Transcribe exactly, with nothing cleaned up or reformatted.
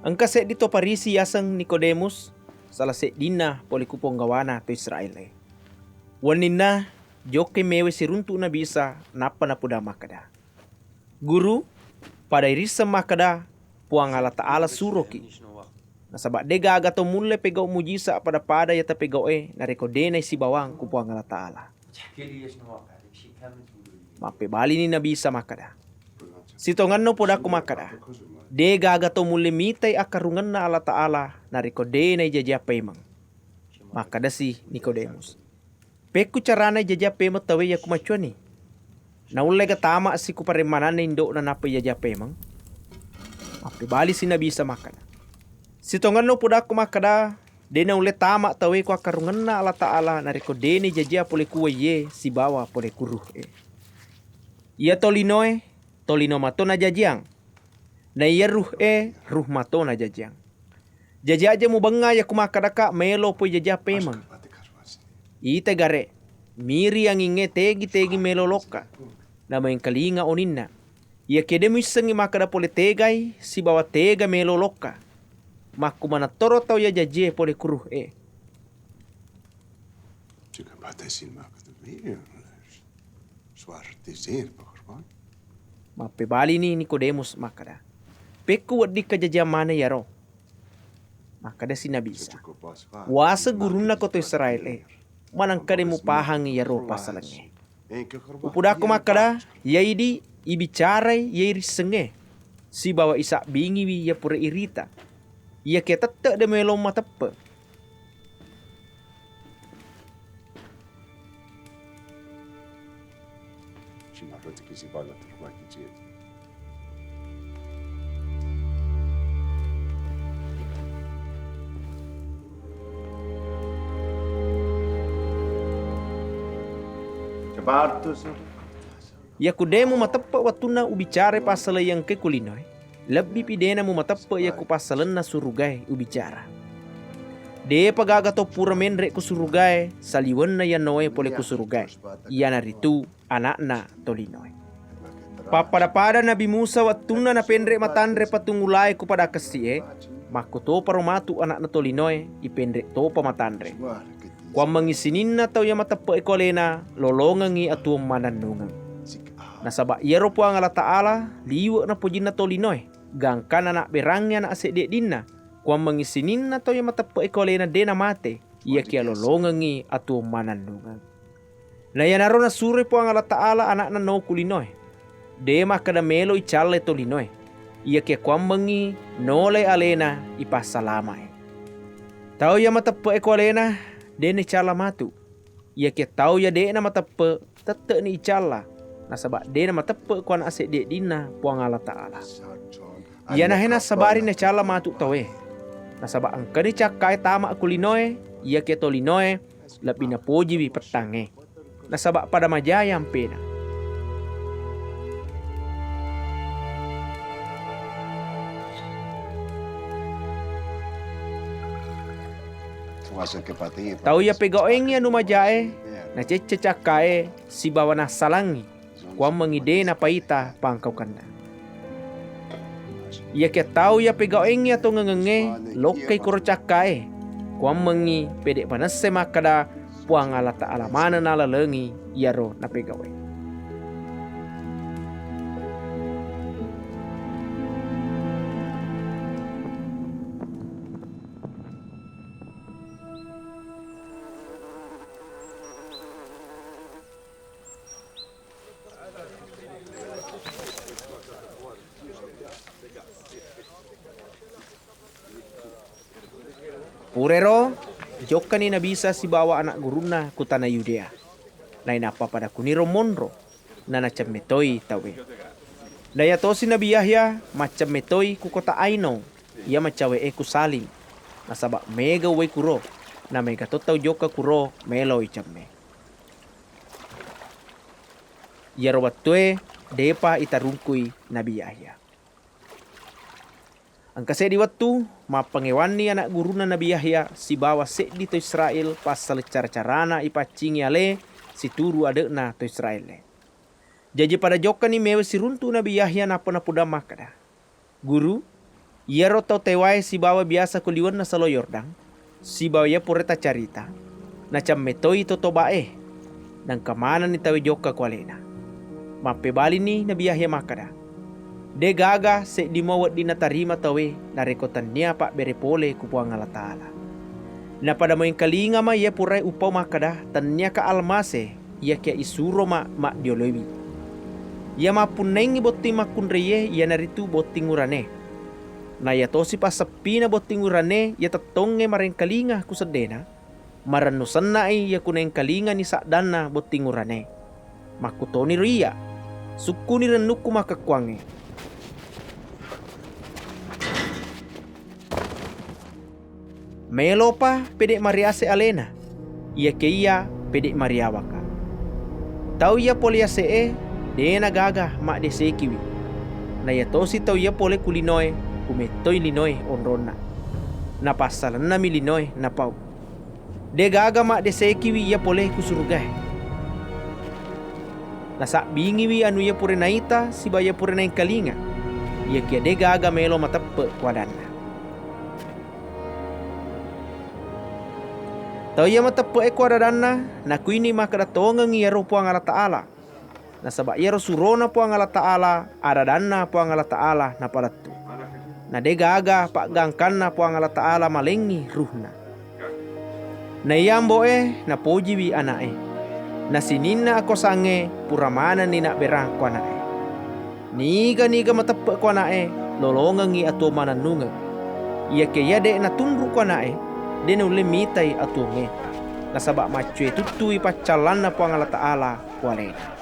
Engka seddi to Farisi yaseng Nikodemus, sala seddinna pole ku ponggawana to Israel-e. Wenninna jokkai mewe siruntu Nabi Isa, nappa napuda makkeda, "Guru, pada irisseng makkeda Puang Allah Ta'ala suroki. Nasaba degaga to mulle pegau mujisa pada-pada iya tapegau'e narekko de naisibawang ku Puang Allah Ta'ala." Mappebalini Nabi Isa makkeda, "Sitongenno podakku makkeda, degaga to mulle mitai akkarungenna Allah Ta'ala narekko de naijajiang paimeng." Makkedasi Nikodemus, "Pekku carana ijajiang paimeng tauwe iya ku macuani? Naullega tama siku paremmananna indo'na nappa ijajiang paimeng?" Mappebalisi Nabi Isa makkeda, "Sitongenno podakku makkeda, de naulle tama tauwe ku akkarungenna Allah Ta'ala narekko de naijajiang pole ku waiye sibawa pole ku ruh-e. Iya tolinoe, tolino mato najajiang, na iya ruh-e, ruh mato najajiang. Jaji aja mubengnga iya ku makkedaka melo poi jajiang paimeng. Ita gare, miri angingnge tegi-tegi melo lokka, namaengkalinga oninna. Iyakiya de muissengngi makkeda pole tegai sibawa tega melo lokka, makkumanettoro tau iya jajie pole ku ruh-e." Mappebalini Nikodemus makkeda, "Pekku weddikka jajiang maneng iyaro?" Makkedasi Nabi Isa, "Waseng gurunna ko to Israel-e, manengka de mupahangngi iyaro passalengnge. Upodakko makkeda, iya idi ibicarai iya irissengnge, sibawa isabbingiwi iya pura irita. Iyakiya tette de melo mateppe." Iyaku de mumateppe wettunna ubicarai passaleng iya engkae ku linoe, lebbipi dena mumateppe iya ku passalenna surugae ubicara. Depa gaga to pura menre ku surugae saliwenna iyannaoe pole ku surugae, iyanaritu ana'na tolinoe. Pappada-pada Nabi Musa wettunna napenre matanre patung ulae ku pada kessi'e, makkutoparo matu ana'na tolinoe ipenre topa matanre. Kuammengngi sininna tau iya mateppe'e ko alena lolongengngi atuwong mannennungeng. Nasaba iyaro Puang Allah Ta'ala liwe' napojinna tolinoe, gangkanna nabberangngi ana' seddi-seddinna. Kuammengngi sininna tau iya mateppe'e ko alena de namate, iyakiya lolongengngi atuwong mannennungeng. Na iyanaro nasuroi Puang Allah Ta'ala ana'na no ku linoe. De makkeda melo icallai tolinoe, iyakiya kuammengngi nolai alena ipassalama'i. Tau iya mateppe'e ko alena de naicalla matu. Iyakiya tau iya de'na mateppe' tette'ni icalla, nasaba de namateppe' ko ana' seddi-seddinna Puang Allah Ta'ala. Iyanahe nassabari naicalla matu tauwe, nasaba engkani cakkae tama ku linoe, iyakiya tolinoe lebbi napojiwi pettangnge, nasaba pada majai ampena. Tau iya pegau'engngi anu majae, nacecce cakkae, sibawa nassalangngi, kuammengngi de napaita pangkaukenna. Iyakiya tau iya pegau'engngi atongengengnge lokkai koro cakkae, kuammengngi pede manesse makkeda Puang Allah Ta'ala maneng nalalengi iyaro napegau'e. Purero, jokkani Nabi Isa sibawa ana' gurunna ku tana Yudea. Nainappa pada kuniro monro, nanacemme toi tauwe. Nayatosi Nabi Yahya maccemme toi ku kota Ainong, iya macawe'e ku Salim, nasaba mega uwai kuro, na mega to tau jokka kuro meloi cemme. Iyaro wettue depa itarungkui Nabi Yahya. Engka seddi wettu, mappangewanni ana' gurunna Nabi Yahya sibawa seddi to Israel passaleng cara-carana ipaccingi ale situru ade'na to Israel-e. Jaji pada jokkani mewe siruntu Nabi Yahya nappa napudang makkeda, "Guru, Iyaro tau Tewae sibawa biasa ku liwenna Salo Yordan, sibawa iya pura tacarita, nacemme toi to Tobae, nangka manenni tauwe jokka ku alena. Mappebalini Nabi Yahya makkeda, "De' gaga seddi mua wedding natarima tauwe narekko tennia pabbere pole ku Puang Allah Ta'ala. Napada muengkalinga ma iya purae upau makkeda, tenniaka Almase, iyakiya isuroma maddioloiwi. Iya mappunnaingngi botting makkunraie iyanaritu botting urane. Na iyatosi passeppina botting urane iya tettongnge marengkalinga ku seddena, marennu senna'i iya ku naengkalingani saddanna botting urane. Makkutoniro iyya, sukkuni rennukku makkekkuangnge." Melopa pede' mariase alena, iyakiya pede' mariawaka. Tau iya pole yase'e, de'na gaga maddesekiwi. Na iyatosi tau iya pole ku linoe, kumettoi linoe onronna. Napassalennami linoe napau. De' gaga maddesekiwi iya pole ku surugae. Nasabbingiwi anu iya pura naita sibawa iya pura naengkalinga, iyakiya de' gaga melo mateppe' ku adanna. Tau iya mateppe'e ku adadanna, nakuini makkeda tongengngi iyaro Puang Allah Ta'ala. Nasaba iyaro surona Puang Allah Ta'ala, adadanna Puang Allah Ta'ala napalettu. Na de' gaga paggangkanna Puang Allah Ta'ala malengngi ruhna. Na iya ambo'e napojiwi ana'e. Na sininna akosangnge pura manenni nabberang ku ana'e. Niga-niga mateppe' ku ana'e, lolongengngi atuwong manennungeng. Iyakiya iya de' natunru' ku ana'e, de' naulle mitai atuwongnge. Nasaba maccue tuttui paccallanna Puang Allah Ta'ala ku alena.